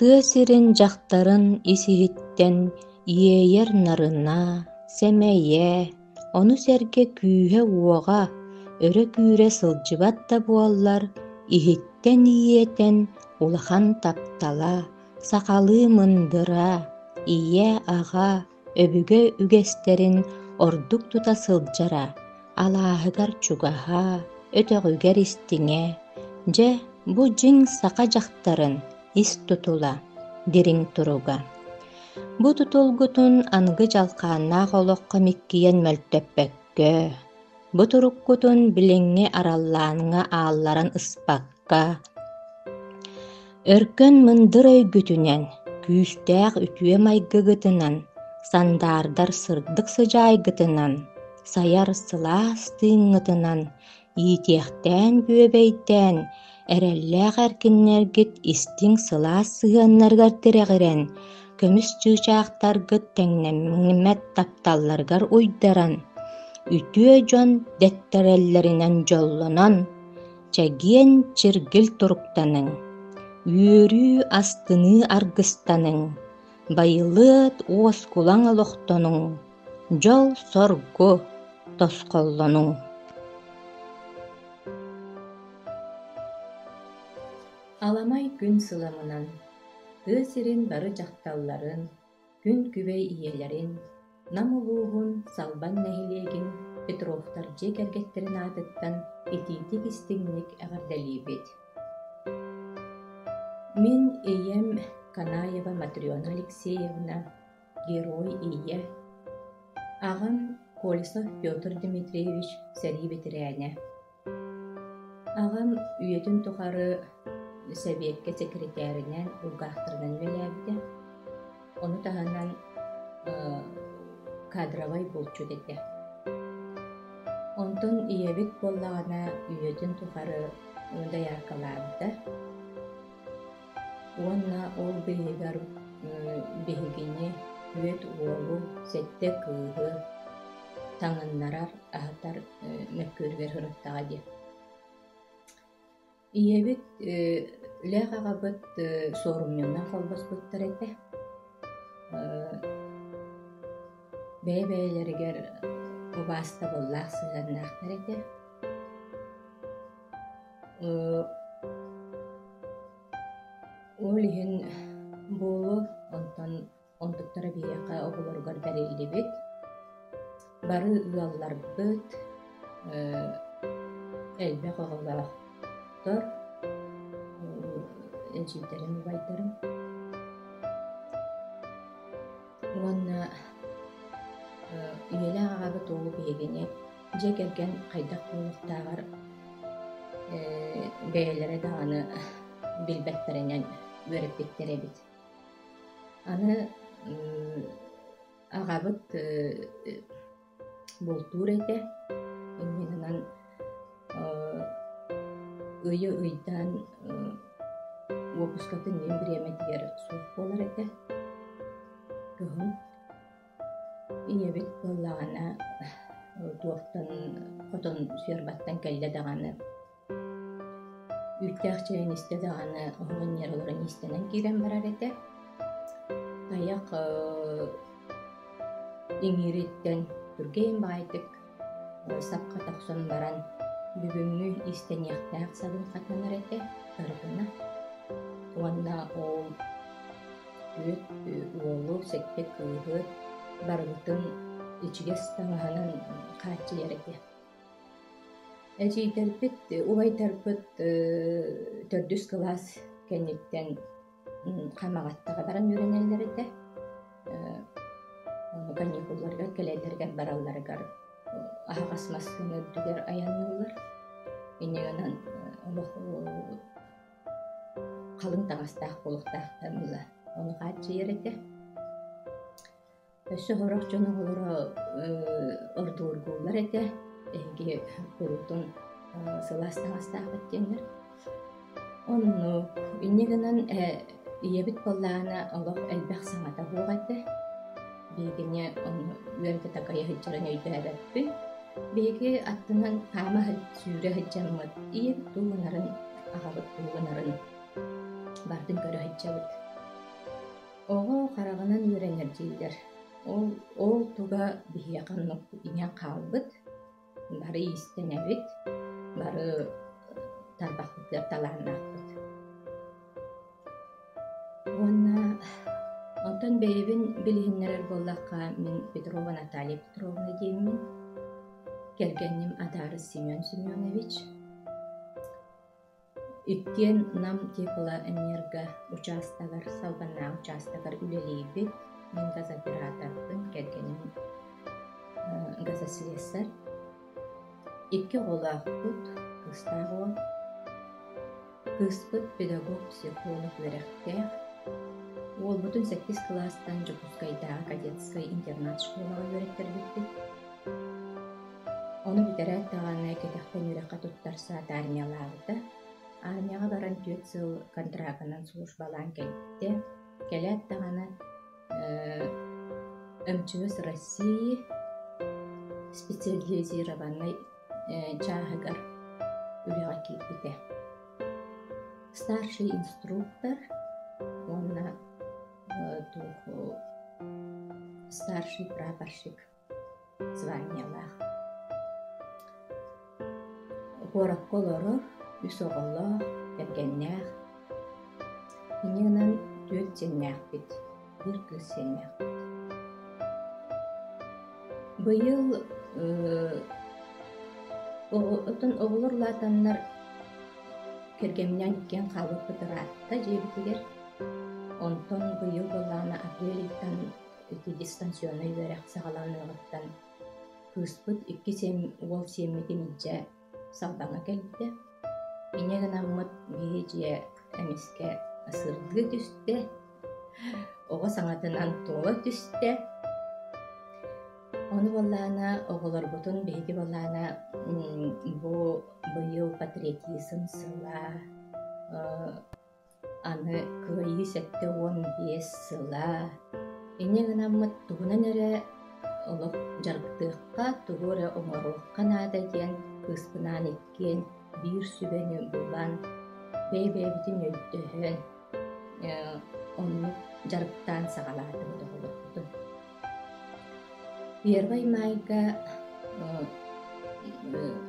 Тыа сирин дьахтарын ис-иһиттэн иэйэр нарына, сэмэйэ, ону сэргэ күүһэ-уоҕа өрө күүрэ сылдьыбат да буоллар, иһиттэн иэтэн улахан таптала, сахалыы мындыра, ийэ-аҕа, өбүгэ үгэстэрин ордук тута сылдьара, алааһыгар чугаһа, өтөҕүгэр истиҥэ, дьэ, бу дьиҥ саха дьахтарын ис тутула, дириҥ туруга. Бу тутулгутун аныгы дьалхааннаах олоххо миккийэн мөлтөппөккө, бу туруккутун билиҥҥи араллааҥҥа аалларан ыспакка, Өркөн мындыр өйгүтүнэн, күүстээх үтүө майгыгытынан, сандаардар сырдык сыдьаайгытынан, сайар сылаас тыыҥҥытынан иитиэхтээн бүөбэйдээн, эрэллээх эркиннэргит истиҥ сылаас сыһыаннарыгар тирэҕирэн, көмүс чыычаахтаргыт тэҥнэммэт тапталларыгар уйдаран, үтүө дьон дэттэрэллэринэн дьоллонон, Чэгиэн чиргил туруктаныҥ, үөрүү астыныы аргыстаныҥ, байылыат уоскулаҥ олохтонуҥ, дьол-соргу тосхоллонуҥ. Аламай күн сыламынан, тыа сирин бары дьахталларын, күн күбэй ийэлэрин, Нам улууһун Салбаҥ нэһилиэгин Петровтар дьиэ кэргэттэрин аатыттан итиитик-истиҥник эҕэрдэлиибит. Мин ийэм Канаева Матрена Алексеевна, Герой ийэ, аҕам Колесов Петр Дмитриевич сэрии бэтэрээнэ. Аҕам үйэтин тухары сэбиэккэ сэкиритээринэн, булгаахтарынан үлэлээбитэ. Ону таһынан кадровай булчут этэ. Онтон ийэбит буоллаҕына үйэтин тухары дояркалаабыта уонна ол быыһыгар биһигини түөрт уолу, сэттэ кыыһы таҥыннарар, аһатар мөккүөрүгэр сырыттаҕа дии. Ийэбит лээх аҕабыт суорумньунан холбоспуттар этэ. Бэйэ-бэйэлэригэр убаастабыллаах сыһыаннаахтар этэ. Ол иһин буолуо, онтон онтуктара биһиэхэ оҕолоругар бэриллибит. Бары ыалларбыт элбэх оҕолоохтор, эдьиийдэрим, убайдарым. Уонна ийэлээх аҕабыт уолу биһигини дьиэ кэргэн хайдах буолуохтааҕар бэйэлэрэ даҕаны билбэттэринэн үөрэппиттэр эбит. Аны аҕабыт бултуур этэ, инньэ гынан ыйы ыйдаан уоппускатын мин бириэмэтигэр суох буолар этэ кыһын. Ийэбит буоллаҕына туохтан хотон ферматтан кэллэ даҕаны Үүттээх чэйин истэ даҕаны оһоҕун ньиэр олорон иистэнэн киирэн барар этэ. Тайах иҥиириттэн түргэн баҕайытык сапка тохсон баран бүгүҥҥү иистэниэхтээх сабын хатанар этэ тарбына. Уонна ол түөрт уолу, сэттэ кыыһы барыбытын ичигэс таҥаһынан хааччыйар этэ. Эдьиийдэрбит, убайдарбыт төрдүс кылаас кэнниттэн Хамаҕаттаҕа баран үөрэнэллэр этэ. Ону каникулларыгар кэлэллэригэр баралларыгар аһаҕас массыына үрдүгэр айанныыллар. Инньэ гынан олох халыҥ таҥастаах буолуохтаахтарын ыла ону хааччыйар этэ. Өссө сорох дьон оҕолоро ордуургууллар этэ, эһиги куруутун сылаас таҥастааххыт диэннэр. Оннук. Инньэ гынан ийэбит буоллаҕына олох элбэх саҥата суох этэ. Биһигини онно үөрэтэ такайа сылдьарын өйдөөбөппүн. Биһиги аттынан хаама сүүрэ сылдьаммыт ийэбит тугу гынарын, аҕабыт тугу гынарын барытын көрө сылдьабыт. Оҕо хараҕынан үөрэнэр дииллэр. Ол, ол туга биһиэхэ оннук иҥэн хаалбыт. Бары иистэнэбит, бары тарбахпытыгар талааннаахпыт. Уонна онтон бэйэбин билиһиннэрэр буоллахха, мин Петрова Наталья Петровна диэммин, кэргэним Адарыс Семен Семенович. Иккиэн Нам теплоэнерго учаастагар, Салбаннаах учаастагар үлэлиибит. Мин газооператорбын, кэргэним газослесарь. Икки оҕолоохпут, кыыстаах уол. Кыыспыт педагог-психолог үөрэхтээх. Уолбутун сэттис кылаастан Дьокуускайдааҕы кадетскай интернат-школаҕа үөрэттэрбиппит. Ону бүтэрээт даҕаны кэтэхтэн үөрэххэ туттарсаат армиялаабыта. Армияҕа баран 4 сыл контрагынан службалаан кэлбитэ. Кэлээт даҕаны МЧС России специализированнай чааһыгар үлэҕэ киирбитэ. Старший инструктор уонна туох старший прапорщик званиелаах. Куоракка олорор, үс оҕолоох, кэргэннээх. Инньэ гынан түөрт сиэннээхпит, биир кыыс сиэннээхпит. Быйыл оттон оҕолор улаатаннар кэргэмминээн иккиэн хаалбыппыт ыраатта дьиэбитигэр. Онтон быйыл буоллаҕына апрель ыйтан ити дистанционнай үөрэх саҕаланыаҕыттан кыыспыт икки сиэн уол сиэммитин илдьэ Салбаҥҥа кэлбитэ. Инньэ гынаммыт биһи дьиэ эмискэ сырдыы түстэ, оҕо саҥатынан туола түстэ. Ону буоллаҕына оҕолорбутун биһиги буоллаҕына бу быйыл патриотизм сыла Аны Кыайыы 75 сыла инньэ гынаммыт тугунан эрэ олох дьарыктыахха, тугу эрэ оҥоруохха наада диэн кыыспынаан иккиэн биир сүбэни булан, бэйэ-бэйэбитин өйдөһөн, оннук дьарыктаан саҕалаатыбыт оҕолорбутун. Первай маайга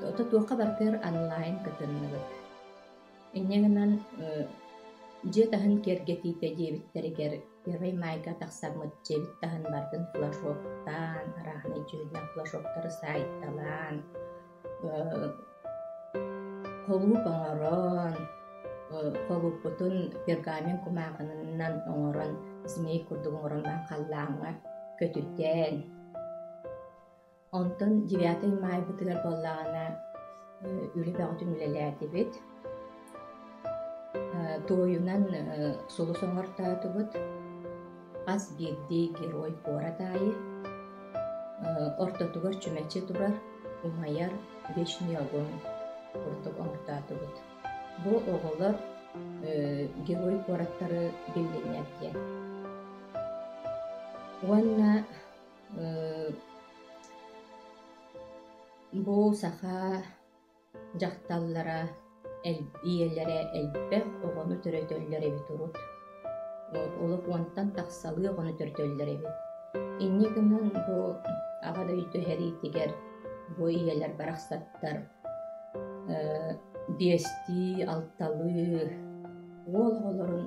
ото туохха барытыгар онлайн кытынныбыт. Инньэ гынан дьиэ таһын киэргэтиитэ диэбиттэригэр Первай Маайга тахсаммыт дьиэбит таһын барытын флажоктаан, арааһынай дьүһүннээх флажоктары саайталаан, холууп оҥорон, холууппутун пергамент кумааҕынынан оҥорон, змей курдук оҥорон баран халлааҥҥа көтүтэн, Онтон девятый маайбытыгар буоллаҕына үлэ бөҕөтүн үлэлээтибит. Туойунан сулус оҥортоотубут. Хас биирдии герой куорат аайы ортотугар чүмэчи турар, умайар вечный огонь курдук оҥортоотубут. Бу оҕолор герой куораттары биллиннэр диэн. Уонна Бу саха дьахталлара ийэлэрэ элбэх оҕону төрөтөллөр эбит урут. Олох уонтан тахсалыы оҕону төрөтөллөр эбит. Инньэ гынан бу Аҕа дойду сэриитигэр бу ийэлэр барахсаттар биэстии, алталыы уол оҕолорун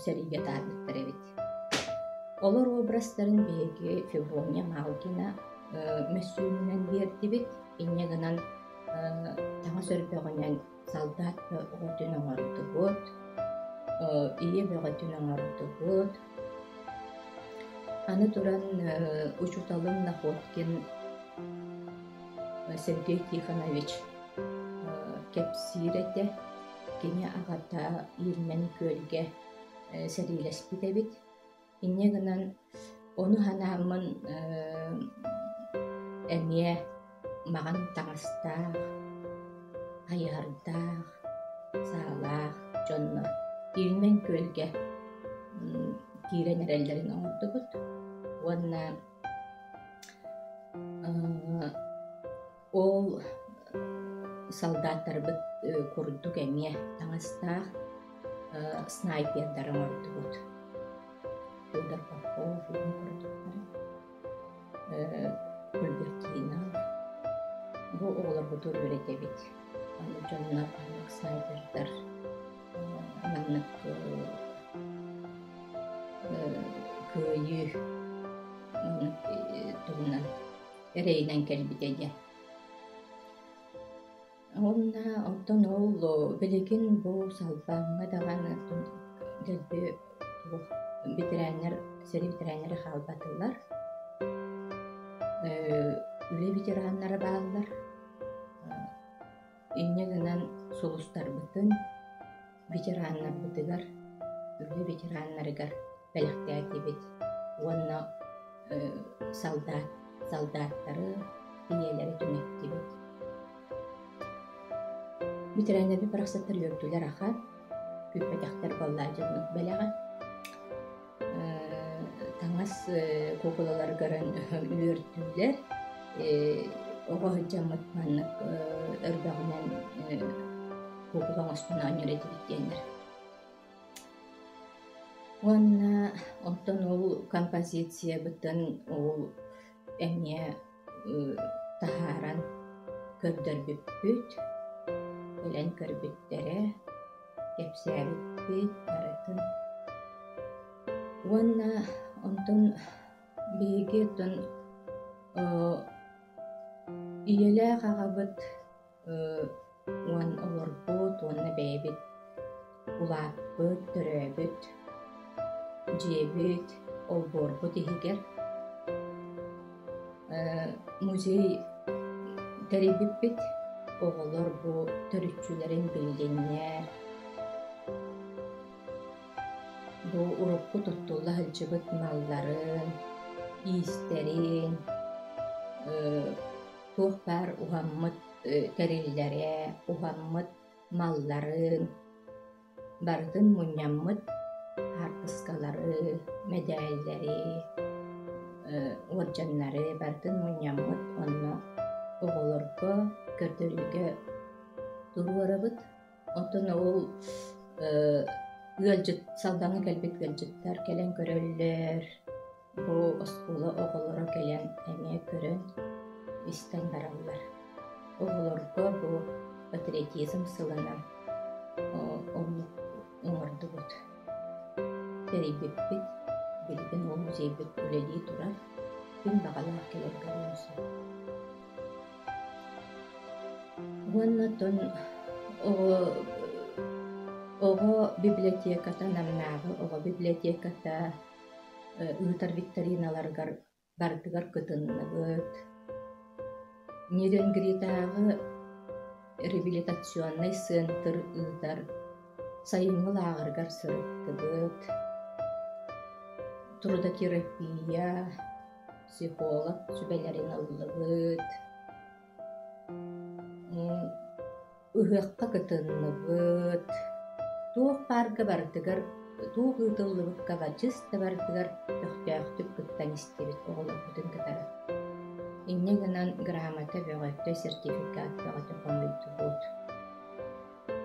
сэриигэ таһаарбыттар эбит. Олор образтарын биһиги Феврония Малгина мөссүөнүнэн биэрдибит. Инньэ гынан таҥас өрбөҕүнэн салдаат бөҕөтүн оҥордубут, ийэ бөҕөтүн оҥордубут. Аны туран учууталым Находкин Сергей Тихонович кэпсиир этэ. Кини аҕата Ильмень күөлгэ сэриилэспит эбит. Инньэ гынан ону санааммын эмиэ маҕан таҥастаах, хайыһардаах, саалаах дьоннор Ильмень күөлгэ киирэн эрэллэрин оҥордубут уонна Ол солдаттарбыт курдук эмиэ таҥастаах снайпердары оҥордубут. Федор Попов игин курдуктары, Кульбертинов. Бу оҕолорбутун үөрэтэбит. Аны дьоннор маннык снайпердар, маннык кыайыы маннык туһунан эрэйинэн кэлбитэ диэн. Уонна оттон ол билигин бу Салбаҥҥа даҕаны дэлби туох бэтэрээннэр сэрии бэтэрээннэрэ хаалбатылар. Үлэ ветераннара бааллар. Инньэ гынан сулустарбытын ветераннарбытыгар, үлэ ветераннарыгар бэлэхтээтибит уонна солдат солдаттары ийэлэри түҥэттибит. Бүтэрээннэрбит барахсаттар үөрдүлэр ахан, күүппэтэхтэр буоллаа дьоннук бэлэҕэ. Таҥас куукулаларыгар үөрдүлэр. Оҕо сылдьаммыт маннык өрбөҕүнэн куукула оҥостон оонньуур этибит диэннэр. Уонна онтон ол композициябытын ол эмиэ таһааран көрдөрбүппүт, кэлэн көрбүттэрэ, кэпсээбиппит барытын. Уонна онтон биһиги оттон ийэлээх аҕабыт уон олорбут уонна бэйэбит улааппыт, төрөөбүт дьиэбит, олбуорбут иһигэр музей тэрийбиппит. Оҕолор бу төрүччүлэрин биллиннэр, бу урукку туттулла сылдьыбыт малларын, иистэрин, туох баар уһаммыт тэриллэрэ, уһаммыт малларын барытын мунньаммыт хаартыскалары, мэдээллэри, уордьаннары барытын мунньаммыт онно оҕолорго көрдөрүүгэ туруорабыт. Оттон ол ыалдьыт Салдаҥҥа кэлбит ыалдьыттар кэлэн көрөллөр. Бу оскуола оҕолоро кэлэн эмиэ көрөн, истэн бараллар. Оҕолорго бу патриотизм сылынан оннук оҥордубут, тэрийбиппит. Билигин ол музейбыт үлэлии турар. Ким баҕалаах кэлэн көрүөн сөп. Уонна оттон оҕо оҕо библиотеката Намнааҕы оҕо библиотеката ыытар викториналарыгар барытыгар кытынныбыт. Нерюнгритааҕы реабилитационнай центр ыытар сайыҥҥы лааҕырыгар сырыттыбыт. Трудотерапия, психолог сүбэлэрин ыллыбыт. Ыһыахха кытынныбыт, туох баарга барытыгар, туох ыытыллыбыкка чисто барытыгар көхтөөхтүк кыттан истибит оҕолорбутун кытары. Инньэ гынан грамота бөҕөтө, сертификат бөҕөтө хомуйдубут.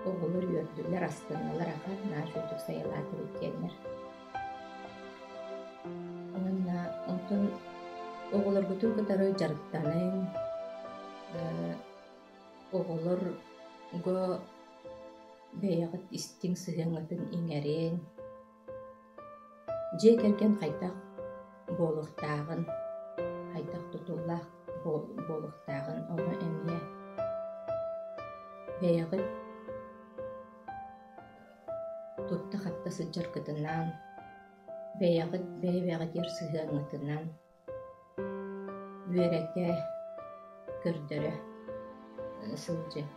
Оҕолор үөрдүлэр, астыннылар ахан, наар үчүгдүк сайылаатыбыт диэннэр. Уонна онтон оҕолоргутун кытары дьарыктаныҥ, Оҕолорго бэйэҕит истиҥ сыһыаҥҥытын иҥэриҥ, дьиэ кэргэн хайдах буолуохтааҕын, хайдах тутуллаах буолуохтааҕын ону эмиэ бэйэҕит тутта-хапта сылдьаргытынан, бэйэҕит бэйэ-бэйэҕитигэр сыһыаҥҥытынан Үөрэтэ, көрдөрө сылдьыҥ.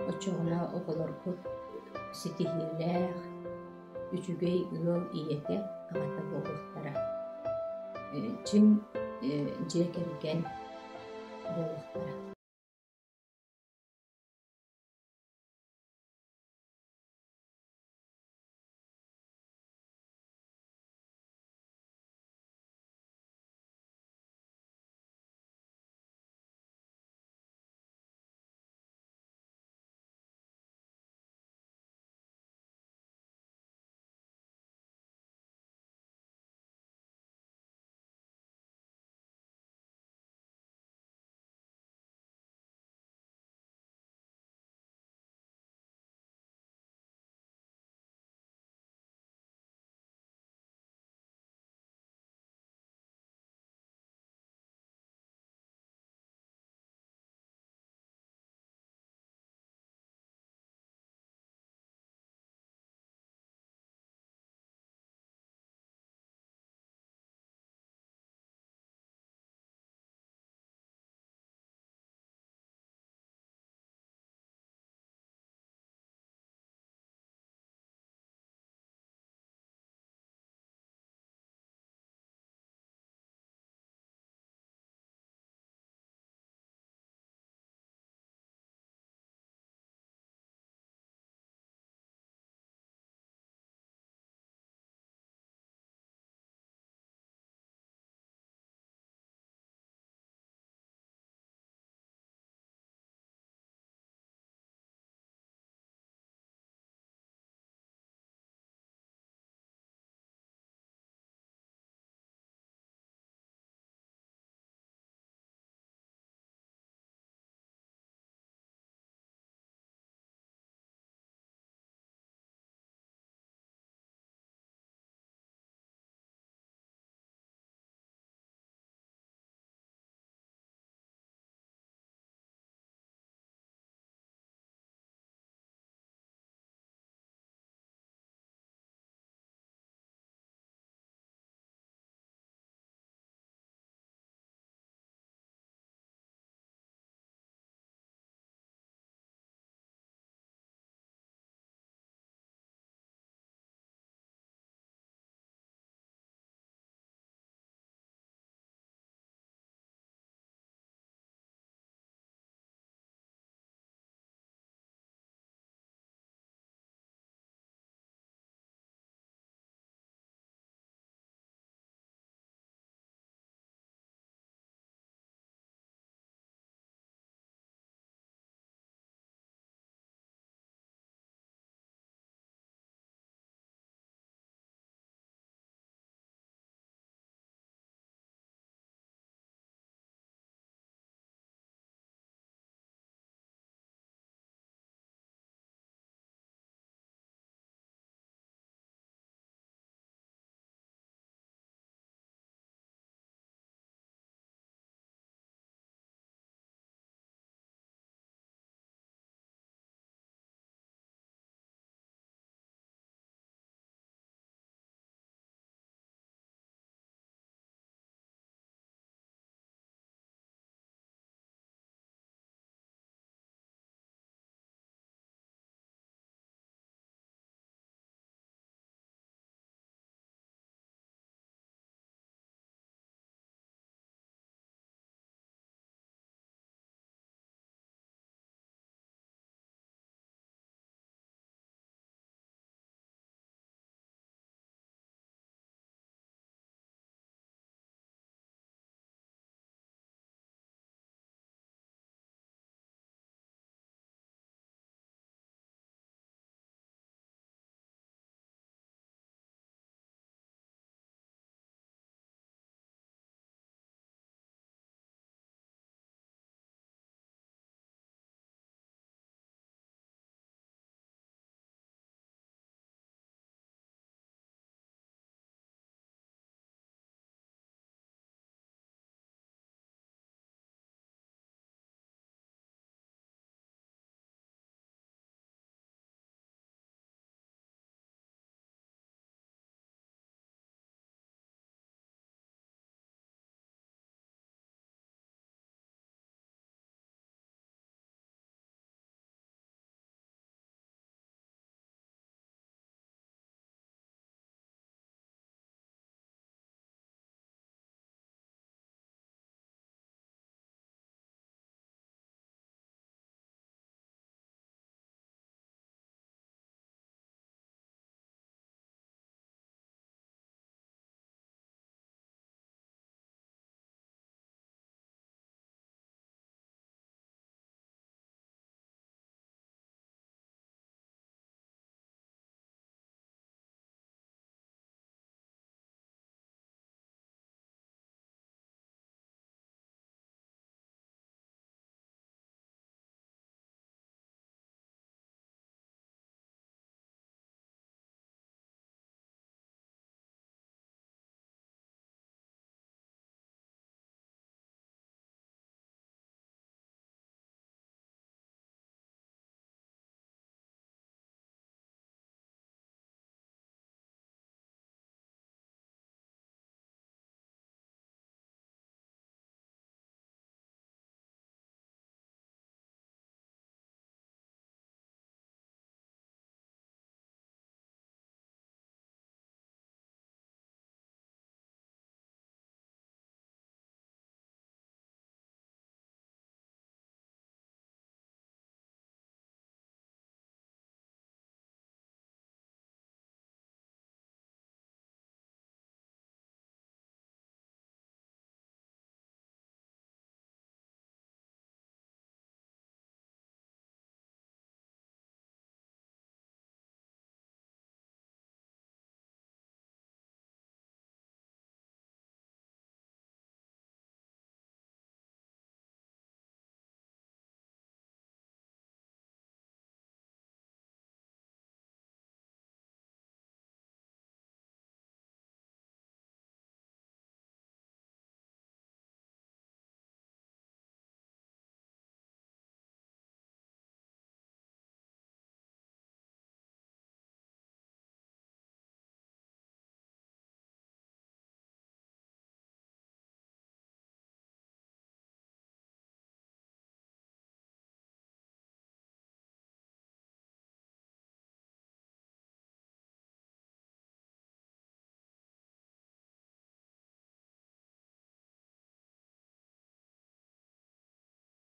Оччоҕуна оҕолоргут ситиһиилээх, үчүгэй ыал ийэтэ, аҕата буолуохтара. Чиҥ дьиэ кэргэн буолуохтара.